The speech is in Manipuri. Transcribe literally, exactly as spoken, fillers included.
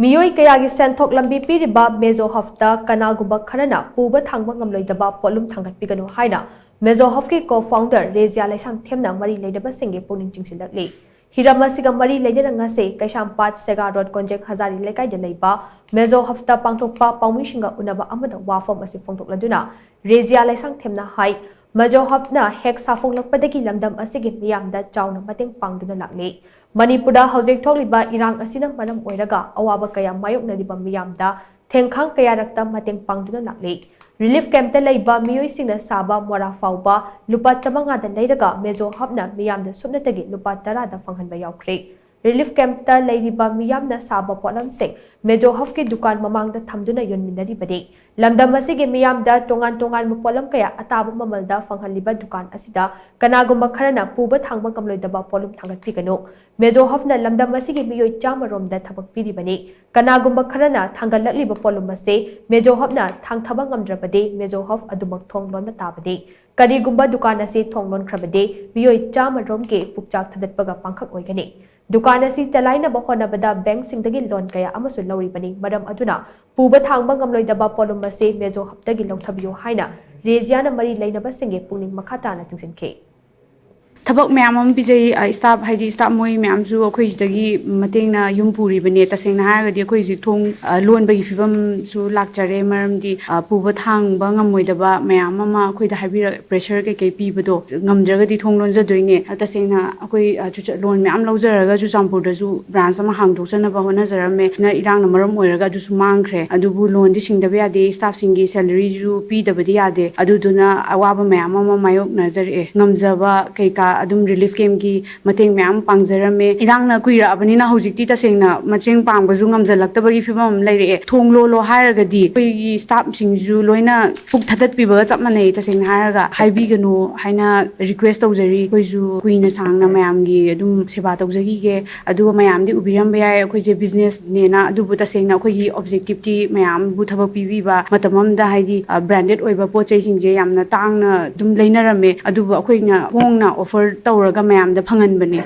ꯃꯤꯑꯣꯏ ꯀꯌꯥꯒꯤ ꯁꯦꯟꯊꯣꯛ ꯂꯝꯕꯤ ꯄꯤꯔꯤꯕ ꯃꯦꯖꯣ ꯍꯕꯇ ꯀꯅꯥꯒꯨꯝꯕ ꯈꯔꯅ ꯄꯨꯕ ꯊꯥꯡꯕ ꯉꯝꯂꯣꯏꯗꯕ ꯄꯣꯠꯂꯨꯝ ꯊꯥꯡꯒꯠꯄꯤꯒꯅꯨ ꯍꯥꯏꯅ ꯃꯦꯖꯣ ꯍꯕꯀꯤ ꯀꯣ ꯐꯥꯎꯟꯗꯔ ꯔꯦꯖꯤꯌꯥ ꯂꯩꯁꯥꯡꯊꯦꯝꯅ ꯃꯔꯤ ꯂꯩꯅꯕꯁꯤꯡꯒꯤ ꯄꯨꯛꯅꯤꯡ ꯆꯤꯡꯁꯤꯜꯂꯛꯂꯤ꯫ ꯍꯤꯔꯝ ꯑꯁꯤꯒ ꯃꯔꯤ ꯂꯩꯅꯅ ꯉꯁꯤ ꯀꯩꯁꯥꯝꯄꯥꯠ ꯁꯦꯒꯥ ꯔꯣꯗ ꯀꯣꯟꯖꯦꯡ ꯍꯖꯥꯔꯤ ꯂꯩꯀꯥꯏꯗ ꯂꯩꯕ ꯃꯦꯖꯣ ꯍꯕꯇ ꯄꯥꯡꯊꯣꯛꯄ ꯄꯥꯎꯃꯤꯁꯤꯡꯒ ꯎꯅꯕ ꯑꯃꯗ ꯋꯥꯐꯝ ꯑꯁꯤ ꯐꯣꯡꯗꯣꯛꯂꯗꯨꯅ ꯔꯦꯖꯤꯌꯥ ꯂꯩꯁꯥꯡꯊꯦꯝꯅ ꯍꯥꯏ, ꯃꯦꯖꯣ ꯍꯕꯅ ꯍꯦꯛ ꯁꯥꯐꯣꯡꯂꯛꯄꯗꯒꯤ ꯂꯝꯗꯝ ꯑꯁꯤꯒꯤ ꯃꯤꯌꯥꯝꯗ ꯆꯥꯎꯅ ꯃꯇꯦꯡ ꯄꯥꯡꯗꯨꯅ ꯂꯥꯛꯂꯤ꯫ ꯃꯅꯤꯄꯨꯔꯗ ꯍꯧꯖꯤꯛ ꯊꯣꯛꯂꯤꯕ ꯏꯔꯥꯡ ꯑꯁꯤꯅ ꯃꯔꯝ ꯑꯣꯏꯔꯒ ꯑꯋꯥꯕ ꯀꯌꯥ ꯃꯥꯌꯣꯛꯅꯔꯤꯕ ꯃꯤꯌꯥꯝꯗ ꯊꯦꯡꯈꯥꯡ ꯀꯌꯥꯔꯛꯇ ꯃꯇꯦꯡ ꯄꯥꯡꯗꯨꯅ ꯂꯥꯛꯂꯤ꯫ ꯔꯤꯂꯤꯐ ꯀꯦꯝꯞꯇ ꯂꯩꯕ ꯃꯤꯑꯣꯏꯁꯤꯡꯅ ꯁꯥꯕ ꯃꯣꯔꯥ ꯐꯥꯎꯕ ꯂꯨꯄꯥ ꯆꯥꯃꯉꯥꯗ ꯂꯩꯔꯒ ꯃꯦꯖꯣ ꯍꯕꯅ ꯃꯤꯌꯥꯝꯗ ꯁꯨꯞꯅꯇꯒꯤ ꯂꯨꯄꯥ ꯇꯔꯥꯗ ꯐꯪꯍꯟꯕ ꯌꯥꯎꯈ꯭ꯔꯦ꯫ ꯔꯤꯂꯤꯐ ꯀꯦꯝꯞꯇ ꯂꯩꯔꯤꯕ ꯃꯤꯌꯥꯝꯅ ꯁꯥꯕ ꯄꯣꯠꯂꯝꯁꯤꯡ ꯃꯦꯖꯣ ꯍꯕꯀꯤ ꯗꯨꯀꯥꯟ ꯃꯃꯥꯡꯗ ꯊꯝꯗꯨꯅ ꯌꯣꯟꯃꯤꯟꯅꯔꯤꯕꯅꯤ꯫ ꯂꯝꯗꯝ ꯑꯁꯤꯒꯤ ꯃꯤꯌꯥꯝꯗ ꯇꯣꯉꯥꯟ ꯇꯣꯉꯥꯟꯕ ꯄꯣꯠꯂꯝ ꯀꯌꯥ ꯑꯇꯥꯕ ꯃꯃꯜꯗ ꯐꯪꯍꯜꯂꯤꯕ ꯗꯨꯀꯥꯟ ꯑꯁꯤꯗ ꯀꯅꯥꯒꯨꯝꯕ ꯈꯔꯅ ꯄꯨꯕ ꯊꯥꯡꯕ ꯉꯝꯂꯣꯏꯗꯕ ꯄꯣꯠꯂꯨꯝ ꯊꯥꯡꯒꯠꯄꯤꯒꯅꯨ꯫ ꯃꯦꯖꯣ ꯍꯕꯅ ꯂꯝꯗꯝ ꯑꯁꯤꯒꯤ ꯃꯤꯑꯣꯏ ꯆꯥꯝꯃ ꯔꯣꯝꯗ ꯊꯕꯛ ꯄꯤꯔꯤꯕꯅꯤ꯫ ꯀꯅꯥꯒꯨꯝꯕ ꯈꯔꯅ ꯊꯥꯡꯒꯠꯂꯛꯂꯤꯕ ꯄꯣꯠꯂꯨꯝ ꯑꯁꯤ ꯃꯦꯖꯣ ꯍꯕꯅ ꯊꯥꯡꯊꯕ ꯉꯝꯗ꯭ꯔꯕꯗꯤ ꯃꯦꯖꯣ ꯍꯕ ꯑꯗꯨꯃꯛ ꯊꯣꯡ ꯂꯣꯟꯕ ꯇꯥꯕꯅꯤ꯫ ꯀꯔꯤꯒꯨꯝꯕ ꯗꯨꯀꯥꯟ ꯑꯁꯤ ꯊꯣꯡ ꯂꯣꯟꯈ꯭ꯔꯕꯗꯤ ꯃꯤꯑꯣꯏ ꯆꯥꯝꯃ ꯔꯣꯝꯒꯤ ꯄꯨꯛꯆꯥꯛ ꯊꯥꯗꯠꯄꯒ ꯄꯥꯡꯈꯛ ꯑꯣꯏꯒꯅꯤ꯫ ꯗꯨꯀꯥꯟ ꯑꯁꯤ ꯆꯂꯥꯏꯅꯕ ꯍꯣꯠꯅꯕꯗ ꯕꯦꯡꯛꯁꯤꯡꯗꯒꯤ ꯂꯣꯟ ꯀꯌꯥ ꯑꯃꯁꯨ ꯂꯧꯔꯤꯕꯅꯤ꯫ ꯃꯔꯝ ꯑꯗꯨꯅ ꯄꯨꯕ ꯊꯥꯡꯕ ꯉꯝꯂꯣꯏꯗꯕ ꯄꯣꯠꯂꯨꯝ ꯑꯁꯤ ꯃꯦꯖꯣ ꯍꯕꯇꯒꯤ ꯂꯧꯊꯕꯤꯌꯨ ꯍꯥꯏꯅ ꯔꯦꯖꯤꯌꯥꯅ ꯃꯔꯤ ꯂꯩꯅꯕꯁꯤꯡꯒꯤ ꯄꯨꯛꯅꯤꯡ ꯃꯈꯥ ꯇꯥꯅ ꯆꯤꯡꯁꯤꯟꯈꯤ꯫ ꯊꯕꯛ ꯃꯌꯥꯝ ꯑꯃ ꯄꯤꯖꯩ꯫ ꯑ, ꯁ꯭ꯇꯥꯐ, ꯍꯥꯏꯗꯤ ꯁ꯭ꯇꯥꯐ ꯃꯣꯏ ꯃꯌꯥꯝꯁꯨ ꯑꯩꯈꯣꯏ ꯁꯤꯗꯒꯤ ꯃꯇꯦꯡꯅ ꯌꯨꯝ ꯄꯨꯔꯤꯕꯅꯦ꯫ ꯇꯁꯦꯡꯅ ꯍꯥꯏꯔꯒꯗꯤ ꯑꯩꯈꯣꯏ ꯍꯧꯖꯤꯛ ꯊꯣꯡ, ꯑ, ꯂꯣꯟꯕꯒꯤ ꯐꯤꯕꯝꯁꯨ ꯂꯥꯛꯆꯔꯦ꯫ ꯃꯔꯝꯗꯤ, ꯑ, ꯄꯨꯕ ꯊꯥꯡꯕ ꯉꯝꯃꯣꯏꯗꯕ ꯃꯌꯥꯝ ꯑꯃ ꯑꯩꯈꯣꯏꯗ ꯍꯥꯏꯕꯤꯔꯛ-, ꯄ꯭ꯔꯦꯁꯔ ꯀꯩꯀꯩ ꯄꯤꯕꯗꯣ ꯉꯝꯗ꯭ꯔꯒꯗꯤ ꯊꯣꯡ ꯂꯣꯟꯖꯗꯣꯏꯅꯦ꯫ ꯑ, ꯇꯁꯦꯡꯅ ꯑꯩꯈꯣꯏ, ꯑ, ꯆꯨꯔꯆ-, ꯂꯣꯟ ꯃꯌꯥꯝ ꯂꯧꯖꯔꯒ ꯆꯨꯔꯆꯥꯟꯄꯨꯔꯗꯁꯨ ꯕ꯭ꯔꯥꯟꯁ ꯑꯃ ꯍꯥꯡꯗꯣꯛꯆꯅꯕ ꯍꯣꯠꯅꯖꯔꯝꯃꯦ꯫ ꯅ ꯏꯔꯥꯡꯅ ꯃꯔꯝ ꯑꯣꯏꯔꯒ ꯑꯗꯨꯁꯨ ꯃꯥꯡꯈ꯭ꯔꯦ꯫ ꯑꯗꯨꯕꯨ ꯂꯣꯟꯗꯤ ꯁꯤꯡꯗꯕ ꯌꯥꯗꯦ, ꯁ꯭ꯇꯥꯐꯁꯤꯡꯒꯤ ꯁꯦꯂꯔꯤꯁꯨ ꯄꯤꯗꯕꯗꯤ ꯌꯥꯗꯦ꯫ ꯑꯗꯨꯗꯨꯅ ꯑꯋꯥꯕ ꯃꯌꯥꯝ ꯑꯃ ꯃꯥꯌꯣꯛꯅꯖꯔꯛꯑꯦ꯫ ꯉꯝꯖꯕ ꯀꯩꯀꯥ ꯑꯗꯨꯝ ꯔꯤꯂꯤꯐ ꯀꯦꯝꯞꯀꯤ ꯃꯇꯦꯡ ꯃꯌꯥꯝ ꯄꯥꯡꯖꯔꯝꯃꯦ꯫ ꯏꯔꯥꯡꯅ ꯀꯨꯏꯔꯛꯑꯕꯅꯤꯅ ꯍꯧꯖꯤꯛꯇꯤ ꯇꯁꯦꯡꯅ ꯃꯇꯦꯡ ꯄꯥꯡꯕꯁꯨ ꯉꯝꯖꯜꯂꯛꯇꯕꯒꯤ ꯐꯤꯕꯝ ꯑꯃ ꯂꯩꯔꯛꯑꯦ꯫ ꯊꯣꯡ ꯂꯣꯜꯂꯣ ꯍꯥꯏꯔꯒꯗꯤ ꯑꯩꯈꯣꯏꯒꯤ ꯁ꯭ꯇꯥꯐꯁꯤꯡꯁꯨ ꯂꯣꯏꯅ ꯄꯨꯛ ꯊꯥꯗꯠꯄꯤꯕꯒ ꯆꯞ ꯃꯥꯟꯅꯩ꯫ ꯇꯁꯦꯡꯅ ꯍꯥꯏꯔꯒ ꯍꯥꯏꯕꯤꯒꯅꯨ ꯍꯥꯏꯅ ꯔꯤꯀ꯭ꯋꯦꯁ ꯇꯧꯖꯔꯤ꯫ ꯑꯩꯈꯣꯏꯁꯨ ꯀꯨꯏꯅ ꯁꯥꯡꯅ ꯃꯌꯥꯝꯒꯤ ꯑꯗꯨꯝ ꯁꯦꯕꯥ ꯇꯧꯖꯈꯤꯒꯦ꯫ ꯑꯗꯨꯒ ꯃꯌꯥꯝꯗꯤ ꯎꯕꯤꯔꯝꯕ ꯌꯥꯏ ꯑꯩꯈꯣꯏꯁꯦ ꯕꯤꯖꯤꯅꯦꯁꯅꯦꯅ, ꯑꯗꯨꯕꯨ ꯇꯁꯦꯡꯅ ꯑꯩꯈꯣꯏꯒꯤ ꯑꯣꯕꯖꯦꯛꯇꯤꯞꯇꯤ ꯃꯌꯥꯝꯕꯨ ꯊꯕꯛ ꯄꯤꯕꯤꯕ, ꯃꯇꯝ ꯑꯃꯗ ꯍꯥꯏꯗꯤ, ꯑ, ꯕ꯭ꯔꯥꯟꯗꯦꯠ ꯑꯣꯏꯕ ꯄꯣꯠ ꯆꯩꯁꯤꯡꯁꯦ ꯌꯥꯝꯅ ꯇꯥꯡꯅ ꯑꯗꯨꯝ ꯂꯩꯅꯔꯝꯃꯦ, ꯑꯗꯨꯕꯨ ꯑꯩꯈꯣꯏꯅ ꯍꯣꯡꯅ ꯑꯣꯐꯔ ꯇꯧꯔꯒ ꯃꯌꯥꯝꯗ ꯐꯪꯍꯟꯕꯅꯦ꯫